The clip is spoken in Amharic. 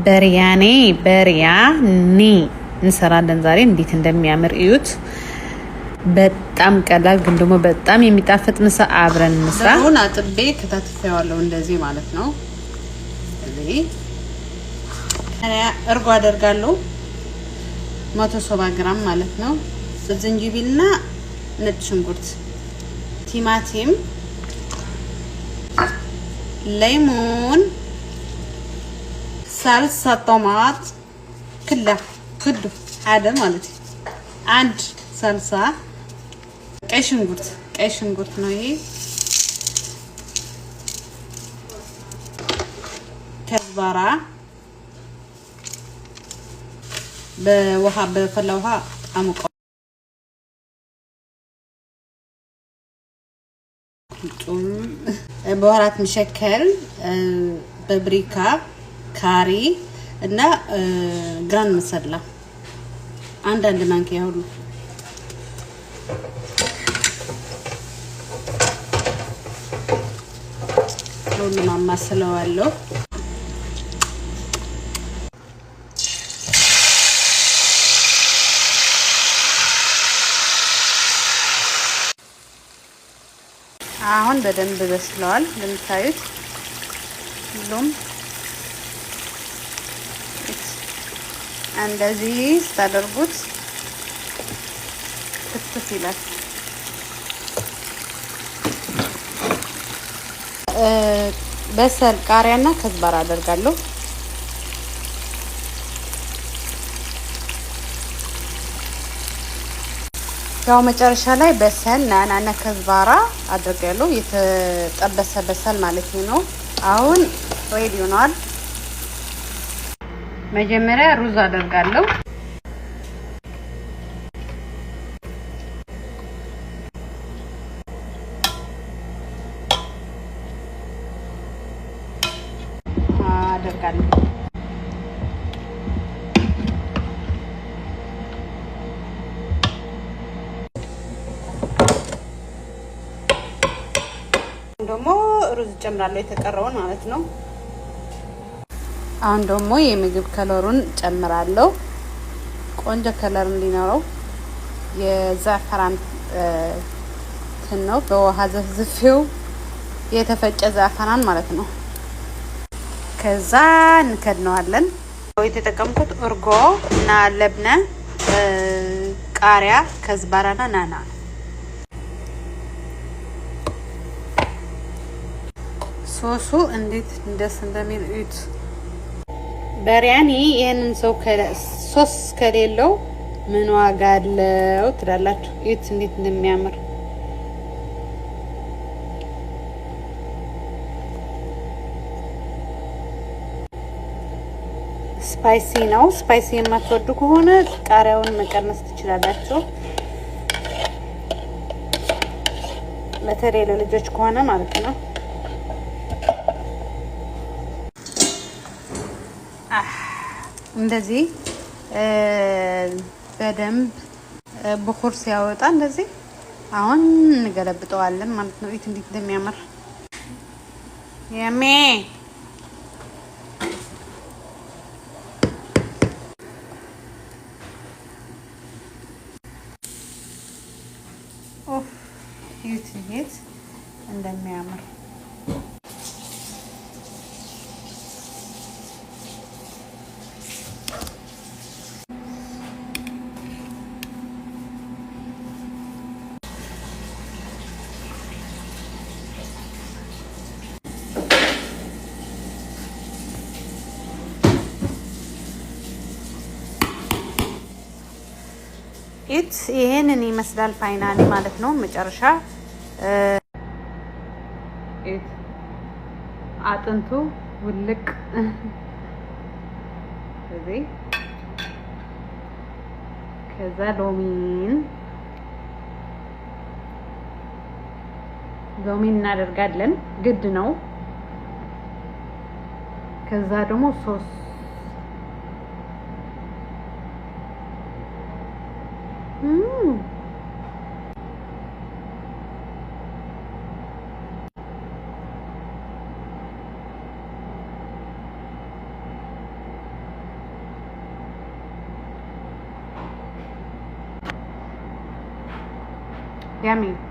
በሪያኔ በሪያኒ እንሰራለን ዛሬ። እንዴት እንደሚያምር እዩት። በጣም ቀላል ግን ደግሞ በጣም የሚጣፍጥ ምሳ አብረን እንስራ። ዶሮውን አጥቤ ከታትፌዋለሁ እንደዚህ ማለት ነው። እዚህ እርጎ አደርጋለሁ 170 ግራም ማለት ነው። ዝንጅቢልና ነጭ ሽንኩርት፣ ቲማቲም፣ ليمون፣ صلصة طماط كله كله ሓደ ማለት እዩ። አንድ ሳልሳ፣ ቀይ ሽንኩርት፣ ቀይ ሽንኩርት ነው ይሄ። كزبرة በውሃ በፈላ ውሃ አሙቀው بهارات مشكل፣ paprika፣ curry እና garam masala አንዳንድ ማንኪያ ሁሉ። ሁሉም አማስለዋለሁ። አሁን በደንብ በስለዋል። እንደምታዩት ሁሉም እንደዚህ ስታደርጉት ክትፍ ይላል። بصل ቃሪያና كزبرة አደርጋለሁ። ያው መጨረሻ ላይ بصل نعناع ና كزبرة አድርጋለሁ። የተጠበሰ بصل ማለት ነው። አሁን ready ሆኗል። መጀመሪያ ሩዝ አደርጋለሁ። አደርጋለሁ ደግሞ ሩዝ ጨምራለሁ፣ የተቀረውን ማለት ነው። አሁን ደግሞ የምግብ color ኡን ጨምራለሁ። ቆንጆ color እንዲኖረው የ زعفران እንትን ነው፣ በውሃ ዘፍዝፌው የተፈጨ زعفران ማለት ነው። ከዛ እንከድነዋለን። የተጠቀምኩት እርጎ እና لبنة፣ ቃሪያ፣ كزبرة ና نعناع። ሶሱ እንዴት ደስ እንደሚል እዩት። በሪያኒ ይህንን ሰው ሶስ ከሌለው ምን ዋጋ አለው ትላላችሁ? እዩት እንዴት እንደሚያምር። Spicy ነው። Spicy የማትወዱ ከሆነ ቃሪያውን መቀነስ ትችላላችሁ። በተለይ ለልጆች ከሆነ ማለት ነው። እንደዚህ በደንብ بخار ሲያወጣ እንደዚህ አሁን እንገለብጠዋለን ማለት ነው። እዩት እንዴት እንደሚያምር። Yummy። ኦፍ፣ እዩት እንዴት እንደሚያምር። ኢት ይሄንን ይመስላል finally ማለት ነው። መጨረሻ ኢት አጥንቱ ውልቅ እዚህ። ከዛ ሎሚን ሎሚን እናደርጋለን፣ ግድ ነው። ከዛ ደግሞ ሶስ። Yummy.